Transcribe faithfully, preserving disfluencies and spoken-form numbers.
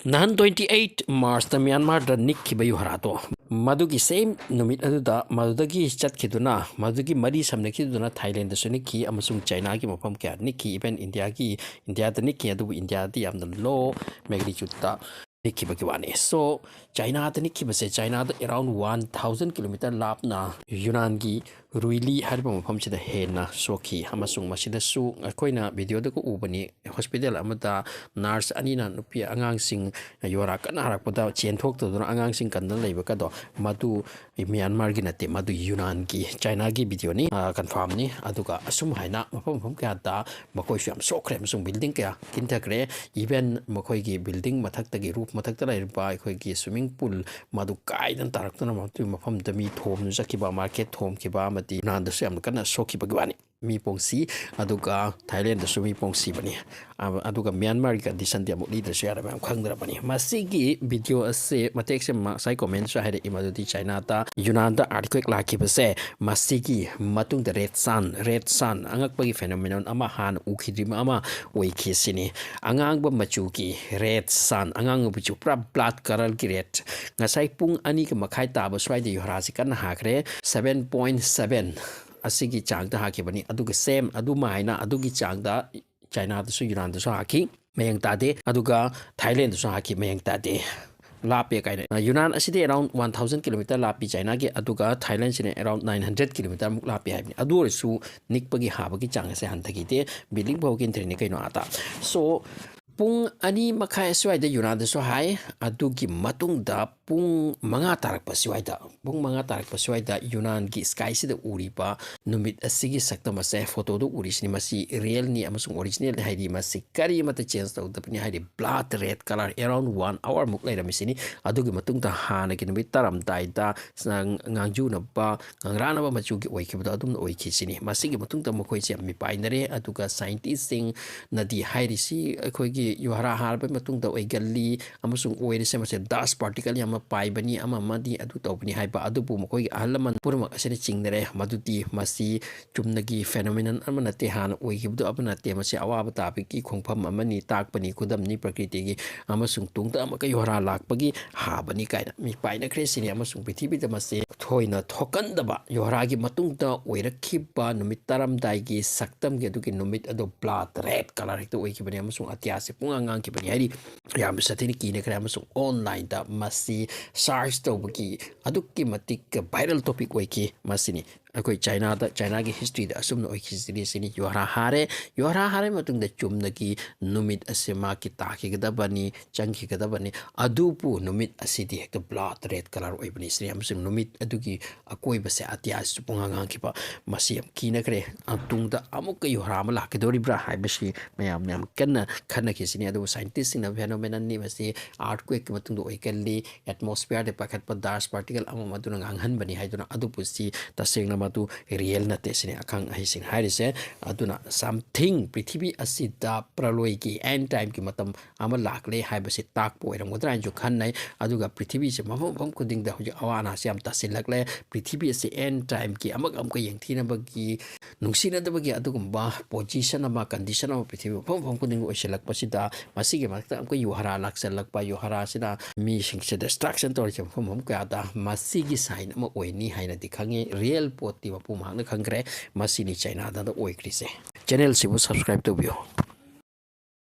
ꯅꯍꯥꯟ twenty eight March ꯇ ꯃ꯭ꯌꯥꯟꯃꯥꯔꯗ ꯅꯤꯛꯈꯤꯕ ꯌꯨꯍꯥꯔꯥꯗꯣ, ꯃꯗꯨꯒꯤ same ꯅꯨꯃꯤꯠ ꯑꯗꯨꯗ ꯃꯗꯨꯗꯒꯤ ꯆꯠꯈꯤꯗꯨꯅ, ꯃꯗꯨꯒꯤ ꯃꯔꯤ ꯁꯝꯅꯈꯤꯗꯨꯅ ꯊꯥꯏꯂꯦꯟꯗꯁꯨ ꯅꯤꯛꯈꯤ, ꯑꯃꯁꯨꯡ ꯆꯥꯏꯅꯥꯒꯤ ꯃꯐꯝ ꯀꯌꯥ ꯅꯤꯛꯈꯤ, even ꯏꯟꯗꯤꯌꯥꯒꯤ, ꯏꯟꯗꯤꯌꯥꯗ ꯅꯤꯛꯈꯤ, ꯑꯗꯨꯕꯨ ꯏꯟꯗꯤꯌꯥꯗꯤ ꯌꯥꯝꯅ low magnitude ꯇ ꯅꯤꯛꯈꯤꯕꯒꯤ ꯋꯥꯅꯤ꯫ So, ꯆꯥꯏꯅꯥꯗ ꯅꯤꯛꯈꯤꯕꯁꯦ, ꯆꯥꯏꯅꯥꯗ around one thousand kilometer ꯂꯥꯞꯅ ꯌꯨꯅꯥꯟꯒꯤ ꯔꯨꯏꯂꯤ ꯍꯥꯏꯔꯤꯕ ꯃꯐꯝꯁꯤꯗ ꯍꯦꯟꯅ ꯁꯣꯛꯈꯤ, ꯑꯃꯁꯨꯡ ꯃꯁꯤꯗꯁꯨ ꯑꯩꯈꯣꯏꯅ video ꯗꯒ ꯎꯕꯅꯤ, hospital ꯑꯃꯗ nurse ꯑꯅꯤꯅ ꯅꯨꯄꯤ ꯑꯉꯥꯡꯁꯤꯡ ꯌꯨꯍꯥꯔꯥ ꯀꯟꯅ ꯍꯥꯔꯛꯄꯗ ꯆꯦꯟꯊꯣꯛꯇꯗꯨꯅ ꯑꯉꯥꯡꯁꯤꯡ ꯀꯟꯗꯨꯅ ꯂꯩꯕꯒꯗꯣ, ꯃꯗꯨ ꯃ꯭ꯌꯥꯟꯃꯥꯔꯒꯤ ꯅꯠꯇꯦ, ꯃꯗꯨ ꯌꯨꯅꯥꯟꯒꯤ, ꯆꯥꯏꯅꯥꯒꯤ video ꯅꯤ, ꯑ, confirm ꯅꯤ꯫ ꯑꯗꯨꯒ ꯑꯁꯨꯝ ꯍꯥꯏꯅ ꯃꯐꯝ ꯃꯐꯝ ꯀꯌꯥꯗ ꯃꯈꯣꯏꯁꯨ ꯌꯥꯝ ꯁꯣꯛꯈ꯭ꯔꯦ ꯑꯃꯁꯨꯡ building ꯀꯌꯥ ꯀꯤꯟꯊꯈ꯭ꯔꯦ꯫ Even ꯃꯈꯣꯏꯒꯤ building ꯃꯊꯛꯇꯒꯤ, roof ꯃꯊꯛꯇ ꯂꯩꯔꯤꯕ ꯑꯩꯈꯣꯏꯒꯤ swimming pool ꯃꯗꯨ ꯀꯥꯏꯗꯅ ꯇꯥꯔꯛꯇꯨꯅ ꯃꯗꯨꯒꯤ ꯃꯐꯝꯗ ꯃꯤ ꯊꯣꯝꯗꯨꯅ ꯆꯠꯈꯤꯕ, market ꯊꯣꯝꯈꯤꯕ ꯑꯃꯗꯤ ꯌꯨꯅꯥꯟꯗꯁꯨ ꯌꯥꯝꯅ ꯀꯟꯅ ꯁꯣꯛꯈꯤꯕꯒꯤ ꯋꯥꯅꯤ꯫ ꯃꯤ ꯄꯣꯡꯁꯤ, ꯑꯗꯨꯒ ꯊꯥꯏꯂꯦꯟꯗꯁꯨ ꯃꯤ ꯄꯣꯡꯁꯤꯕꯅꯤ꯫ ꯑ-, ꯑꯗꯨꯒ ꯃ꯭ꯌꯥꯟꯃꯥꯔꯒꯤ condition ꯗꯤ ꯑꯃꯨꯛ ꯂꯤꯗ꯭ꯔꯁꯨ ꯌꯥꯔꯦ, ꯃꯌꯥꯝ ꯈꯪꯗ꯭ꯔꯕꯅꯤ꯫ ꯃꯁꯤꯒꯤ video ꯑꯁꯤ ꯃꯇꯦꯛꯁꯦ ꯃ-, ꯉꯁꯥꯏ comment ꯁꯨ ꯍꯥꯏꯔꯛꯏ, ꯃꯗꯨꯗꯤ ꯆꯥꯏꯅꯥꯗ, ꯌꯨꯅꯥꯟꯗ earthquake ꯂꯥꯛꯈꯤꯕꯁꯦ, ꯃꯁꯤꯒꯤ ꯃꯇꯨꯡꯗ red sun, red sun, ꯑꯉꯛꯄꯒꯤ phenomenon ꯑꯃ ꯍꯥꯟꯅ ꯎꯈꯤꯗ꯭ꯔꯤꯕ ꯑꯃ ꯑꯣꯏꯈꯤ ꯁꯤꯅꯤ꯫ ꯑꯉꯥꯡꯕ ꯃꯆꯨꯒꯤ red sun, ꯑꯉꯥꯡꯕ ꯃꯆꯨ, ꯄꯨꯔꯥ blood colour ꯒꯤ red꯫ ꯉꯁꯥꯏ ꯄꯨꯡ ꯑꯅꯤꯒ ꯃꯈꯥꯏ ꯇꯥꯕ ꯁ꯭ꯋꯥꯏꯗ ꯌꯨꯍꯥꯔꯥꯁꯤ ꯀꯟꯅ ꯍꯥꯈ꯭ꯔꯦ, seven point seven ꯑꯁꯤꯒꯤ ꯆꯥꯡꯗ ꯍꯥꯈꯤꯕꯅꯤ꯫ ꯑꯗꯨꯒ same ꯑꯗꯨꯃꯥꯏꯅ ꯑꯗꯨꯒꯤ ꯆꯥꯡꯗ ꯆꯥꯏꯅꯥꯗꯁꯨ, ꯌꯨꯅꯥꯟꯗꯁꯨ ꯍꯥꯈꯤ, ꯃꯌꯦꯡ ꯇꯥꯗꯦ꯫ ꯑꯗꯨꯒ ꯊꯥꯏꯂꯦꯟꯗꯁꯨ ꯍꯥꯈꯤ, ꯃꯌꯦꯡ ꯇꯥꯗꯦ꯫ ꯂꯥꯞꯄꯦ ꯀꯥꯏꯅ꯫ ꯌꯨꯅꯥꯟ ꯑꯁꯤꯗꯤ around one thousand kilometer ꯂꯥꯞꯄꯤ ꯆꯥꯏꯅꯥꯒꯤ, ꯑꯗꯨꯒ ꯊꯥꯏꯂꯦꯟꯁꯤꯅ around nine hundred kilometer ꯃꯨꯛ ꯂꯥꯞꯄꯤ ꯍꯥꯏꯕꯅꯤ꯫ ꯑꯗꯨ ꯑꯣꯏꯔꯁꯨ ꯅꯤꯛꯄꯒꯤ ꯍꯥꯕꯒꯤ ꯆꯥꯡ ꯑꯁꯦ ꯍꯟꯊꯈꯤꯗꯦ꯫ Building ꯐꯥꯎ ꯀꯤꯟꯊꯔꯤꯅꯤ ꯀꯩꯅꯣ ꯑꯥꯗ꯫ So, ꯄꯨꯡ ꯑꯅꯤ ꯃꯈꯥꯏ ꯑꯁ꯭ꯋꯥꯏꯗ ꯌꯨꯅꯥꯟꯗꯁꯨ ꯍꯥꯏ, ꯑꯗꯨꯒꯤ ꯃꯇꯨꯡꯗ ꯄꯨꯡ ꯃꯉꯥ ꯇꯥꯔꯛꯄ ꯁ꯭ꯋꯥꯏꯗ, ꯄꯨꯡ ꯃꯉꯥ ꯇꯥꯔꯛꯄ ꯁ꯭ꯋꯥꯏꯗ ꯌꯨꯅꯥꯟꯒꯤ sky ꯁꯤꯗ ꯎꯔꯤꯕ ꯅꯨꯃꯤꯠ ꯑꯁꯤꯒꯤ ꯁꯛꯇꯝ ꯑꯁꯦ, photo ꯗ ꯎꯔꯤꯁꯤꯅꯤ, ꯃꯁꯤ real ꯅꯤ ꯑꯃꯁꯨꯡ original ꯅꯤ ꯍꯥꯏꯗꯤ, ꯃꯁꯤ ꯀꯔꯤꯃꯠꯇ change ꯇꯧꯗꯕꯅꯤ ꯍꯥꯏꯗꯤ, blood red colour, around one hour ꯃꯨꯛ ꯂꯩꯔꯝꯃꯤꯁꯤꯅꯤ꯫ ꯑꯗꯨꯒꯤ ꯃꯇꯨꯡꯗ ꯍꯥꯟꯅꯒꯤ ꯅꯨꯃꯤꯠ ꯇꯥꯔꯝꯗꯥꯏꯗ ꯉꯥꯡꯖꯨꯅꯕ, ꯉꯥꯡꯔꯥꯅꯕ ꯃꯆꯨꯒꯤ ꯑꯣꯏꯈꯤꯕꯗꯣ ꯑꯗꯨꯝꯅ ꯑꯣꯏꯈꯤꯁꯤꯅꯤ꯫ ꯃꯁꯤꯒꯤ ꯃꯇꯨꯡꯗ ꯃꯈꯣꯏꯁꯦ ꯌꯥꯝ ꯃꯤꯄꯥꯏꯅꯔꯦ, ꯑꯗꯨꯒ scientist ꯁꯤꯡꯅꯗꯤ ꯍꯥꯏꯔꯤꯁꯤ, ꯑꯩꯈꯣꯏꯒꯤ ꯌꯨꯍꯥꯔꯥ ꯍꯥꯔꯕ ꯃꯇꯨꯡꯗ ꯑꯣꯏꯒꯜꯂꯤ ꯑꯃꯁꯨꯡ ꯑꯣꯏꯔꯤꯁꯦ ꯃꯁꯦ ꯗꯥꯁ ꯄꯥꯔꯇꯤꯀꯜ ꯌꯥꯝꯅ ꯄꯥꯏꯕꯅꯤ, ꯑꯃ ꯑꯃꯗꯤ ꯑꯗꯨ ꯇꯧꯕꯅꯤ ꯍꯥꯏꯕ ꯑꯗꯨꯕꯨ ꯃꯈꯣꯏꯒꯤ ꯑꯍꯜ ꯂꯃꯟ ꯄꯨꯝꯅꯃꯛ ꯑꯁꯤꯅ ꯆꯤꯡꯅꯔꯦ꯫ ꯃꯗꯨꯗꯤ ꯃꯁꯤ ꯆꯨꯝꯅꯒꯤ ꯐꯦꯅꯣꯃꯤꯅꯟ ꯑꯃ ꯅꯠꯇꯦ, ꯍꯥꯟꯅ ꯑꯣꯏꯈꯤꯕꯗꯨ ꯑꯃ ꯅꯠꯇꯦ, ꯃꯁꯤ ꯑꯋꯥꯕ ꯇꯥꯕꯒꯤ ꯈꯣꯡꯐꯝ ꯑꯃꯅꯤ, ꯇꯥꯛꯄꯅꯤ, ꯈꯨꯗꯝꯅꯤ ꯄ꯭ꯔꯀ꯭ꯔꯤꯇꯤꯒꯤ, ꯑꯃꯁꯨꯡ ꯇꯨꯡꯗ ꯑꯃꯨꯛꯀ ꯌꯨꯍꯥꯔꯥ ꯂꯥꯛꯄꯒꯤ ꯍꯥꯕꯅꯤ ꯀꯥꯏꯅ ꯃꯤ ꯄꯥꯏꯅꯈ꯭ꯔꯦ ꯁꯤꯅꯤ꯫ ꯑꯃꯁꯨꯡ ꯄ꯭ꯔꯤꯊꯤꯕꯤꯗ ꯃꯁꯤ ꯊꯣꯏꯅ ꯊꯣꯛꯍꯟꯗꯕ ꯌꯨꯍꯥꯔꯥꯒꯤ ꯃꯇꯨꯡꯗ ꯑꯣꯏꯔꯛꯈꯤꯕ ꯅꯨꯃꯤꯠ ꯇꯔꯥꯝꯗꯥꯏꯒꯤ ꯁꯛꯇꯝꯒꯤ ꯑꯗꯨꯒꯤ ꯅꯨꯃꯤꯠ ꯑꯗꯨ ꯕ꯭ꯂꯥꯗ ꯔꯦꯗ ꯀꯂꯔ ꯍꯦꯛꯇ ꯑꯣꯏꯈꯤꯕꯅꯤ꯫ ꯑꯃꯁꯨꯡ ꯑꯇꯤꯌꯥꯁꯦ ꯄꯨꯡꯉꯥꯡ ꯉꯥꯡꯈꯤꯕꯅꯤ ꯍꯥꯏꯔꯤ꯫ ꯌꯥꯝꯅ ꯁꯥꯊꯤꯅ ꯀꯤꯅꯈ꯭ꯔꯦ ꯑꯃꯁꯨꯡ ꯑꯣꯟꯂꯥꯏꯟꯗ ꯃꯁꯤ ꯁꯥꯔꯆ ꯇꯧꯕꯒꯤ ꯑꯗꯨꯛꯀꯤ ꯃꯇꯤꯛ ꯚꯥꯏꯔꯦꯜ ꯇꯣꯄꯤꯛ ꯑꯣꯏꯈꯤ꯫ ꯃꯁꯤꯅꯤ ꯑꯩꯈꯣꯏ ꯆꯥꯏꯅꯥꯗ, ꯆꯥꯏꯅꯥꯒꯤ ꯍꯤꯁꯇ꯭ꯔꯤꯗ ꯑꯁꯨꯝꯅ ꯑꯣꯏꯈꯤꯁꯤꯗꯤ ꯁꯤꯅꯤ꯫ ꯌꯨꯍꯥꯔꯥ ꯍꯥꯔꯦ, ꯌꯨꯍꯥꯔꯥ ꯍꯥꯔꯦ ꯃꯇꯨꯡꯗ ꯆꯨꯝꯅꯒꯤ ꯅꯨꯃꯤꯠ ꯑꯁꯤ ꯃꯥꯒꯤ ꯇꯥꯈꯤꯒꯗꯕꯅꯤ, ꯆꯪꯈꯤꯒꯗꯕꯅꯤ꯫ ꯑꯗꯨꯕꯨ ꯅꯨꯃꯤꯠ ꯑꯁꯤꯗꯤ ꯍꯦꯛꯇ ꯕ꯭ꯂꯥꯗ ꯔꯦꯗ ꯀꯂꯔ ꯑꯣꯏꯕꯅꯤ ꯁꯤꯅꯤ꯫ ꯑꯃꯁꯨꯡ ꯅꯨꯃꯤꯠ ꯑꯗꯨꯒꯤ ꯑꯀꯣꯏꯕꯁꯦ ꯑꯇꯤꯌꯥꯁꯤꯁꯨ ꯄꯨꯡꯉꯥꯡ ꯉꯥꯡꯈꯤꯕ꯫ ꯃꯁꯤ ꯌꯥꯝ ꯀꯤꯅꯈ꯭ꯔꯦ꯫ ꯑ, ꯇꯨꯡꯗ ꯑꯃꯨꯛꯀ ꯌꯨꯍꯥꯔꯥ ꯑꯃ ꯂꯥꯛꯀꯗꯧꯔꯤꯕ꯭ꯔꯥ ꯍꯥꯏꯕꯁꯤ ꯃꯌꯥꯝꯅ ꯌꯥꯝ ꯀꯟꯅ ꯈꯟꯅꯈꯤꯁꯤꯅꯤ꯫ ꯑꯗꯨꯕꯨ ꯁꯥꯏꯟꯇꯤꯁꯁꯤꯡꯅ ꯐꯦꯅꯣꯃꯦꯅꯟꯅꯤ, ꯃꯁꯤ ꯑꯥꯔꯠꯀ꯭ꯋꯦꯛꯀꯤ ꯃꯇꯨꯡꯗ ꯑꯣꯏꯒꯜꯂꯤ, ꯑꯦꯠꯃꯣꯁꯐꯤꯌꯔꯗ ꯄꯥꯏꯈꯠꯄ ꯗꯥꯁ ꯄꯥꯔꯇꯤꯀꯜ ꯑꯃ ꯑꯃ ꯑꯗꯨꯅ ꯉꯥꯡꯍꯟꯕꯅꯤ ꯍꯥꯏꯗꯨꯅ, ꯑꯗꯨꯕꯨ ꯁꯤ ꯇꯁꯦꯡꯅ ꯃꯗꯨ ꯔꯤꯌꯦꯜ ꯅꯠꯇꯦ ꯁꯤꯅꯤ ꯑꯈꯪ ꯑꯍꯩꯁꯤꯡ ꯍꯥꯏꯔꯤꯁꯦ꯫ ꯑꯗꯨꯅ something ꯄ꯭ꯔꯤꯊꯤꯕꯤ ꯑꯁꯤꯗ ꯄ꯭ꯔꯂꯣꯏꯒꯤ, ꯑꯦꯟ ꯇꯥꯏꯝꯒꯤ ꯃꯇꯝ ꯑꯃ ꯂꯥꯛꯂꯦ ꯍꯥꯏꯕꯁꯤ ꯇꯥꯛꯄ ꯑꯣꯏꯔꯝꯒꯗ꯭ꯔꯥ ꯍꯥꯏꯅꯁꯨ ꯈꯟꯅꯩ꯫ ꯑꯗꯨꯒ ꯄ꯭ꯔꯤꯊꯤꯕꯤꯁꯦ ꯃꯐꯝ ꯃꯐꯝ ꯈꯨꯗꯤꯡꯗ ꯍꯧꯖꯤꯛ ꯑꯋꯥ ꯑꯅꯥꯁꯤ ꯌꯥꯝ ꯇꯥꯁꯤꯜꯂꯛꯂꯦ꯫ ꯄ꯭ꯔꯤꯊꯤꯕꯤ ꯑꯁꯤ ꯑꯦꯟ ꯇꯥꯏꯝꯒꯤ ꯑꯃꯒ ꯑꯃꯒ ꯌꯦꯡꯊꯤꯅꯕꯒꯤ, ꯅꯨꯡꯁꯤꯅꯗꯕꯒꯤ ꯑꯗꯨꯒꯨꯝꯕ ꯄꯣꯖꯤꯁꯟ ꯑꯃ, ꯀꯟꯗꯤꯁꯟ ꯑꯃ ꯄ꯭ꯔꯤꯊꯤꯕꯤ ꯃꯐꯝ ꯃꯐꯝ ꯈꯨꯗꯤꯡꯗ ꯑꯣꯏꯁꯤꯜꯂꯛꯄꯁꯤꯗ ꯃꯁꯤꯒꯤ ꯃꯔꯛꯇ ꯑꯃꯨꯛꯀ ꯌꯨꯍꯥꯔꯥ ꯂꯥꯛꯁꯤꯜꯂꯛꯄ, ꯌꯨꯍꯥꯔꯥꯁꯤꯅ ꯃꯤꯁꯤꯡꯁꯦ ꯗꯤꯁꯇ꯭ꯔꯛꯁꯟ ꯇꯧꯔꯤꯁꯦ ꯃꯐꯝ ꯃꯐꯝ ꯀꯌꯥꯗ, ꯃꯁꯤꯒꯤ ꯁꯥꯏꯟ ꯑꯃ ꯑꯣꯏꯅꯤ ꯍꯥꯏꯅꯗꯤ ꯈꯪꯉꯤ꯫ ꯔꯤꯌꯦꯜ ꯄꯣꯠꯇꯤ ꯃꯄꯨ ꯃꯍꯥꯛꯅ ꯈꯪꯈ꯭ꯔꯦ꯫ ꯃꯁꯤꯅꯤ ꯆꯥꯏꯅꯥꯗ ꯑꯣꯏꯈ꯭ꯔꯤꯁꯦ꯫ ꯆꯦꯅꯦꯜꯁꯤꯕꯨ ꯁꯕꯁꯀ꯭ꯔꯥꯏꯕ ꯇꯧꯕꯤꯌꯨ꯫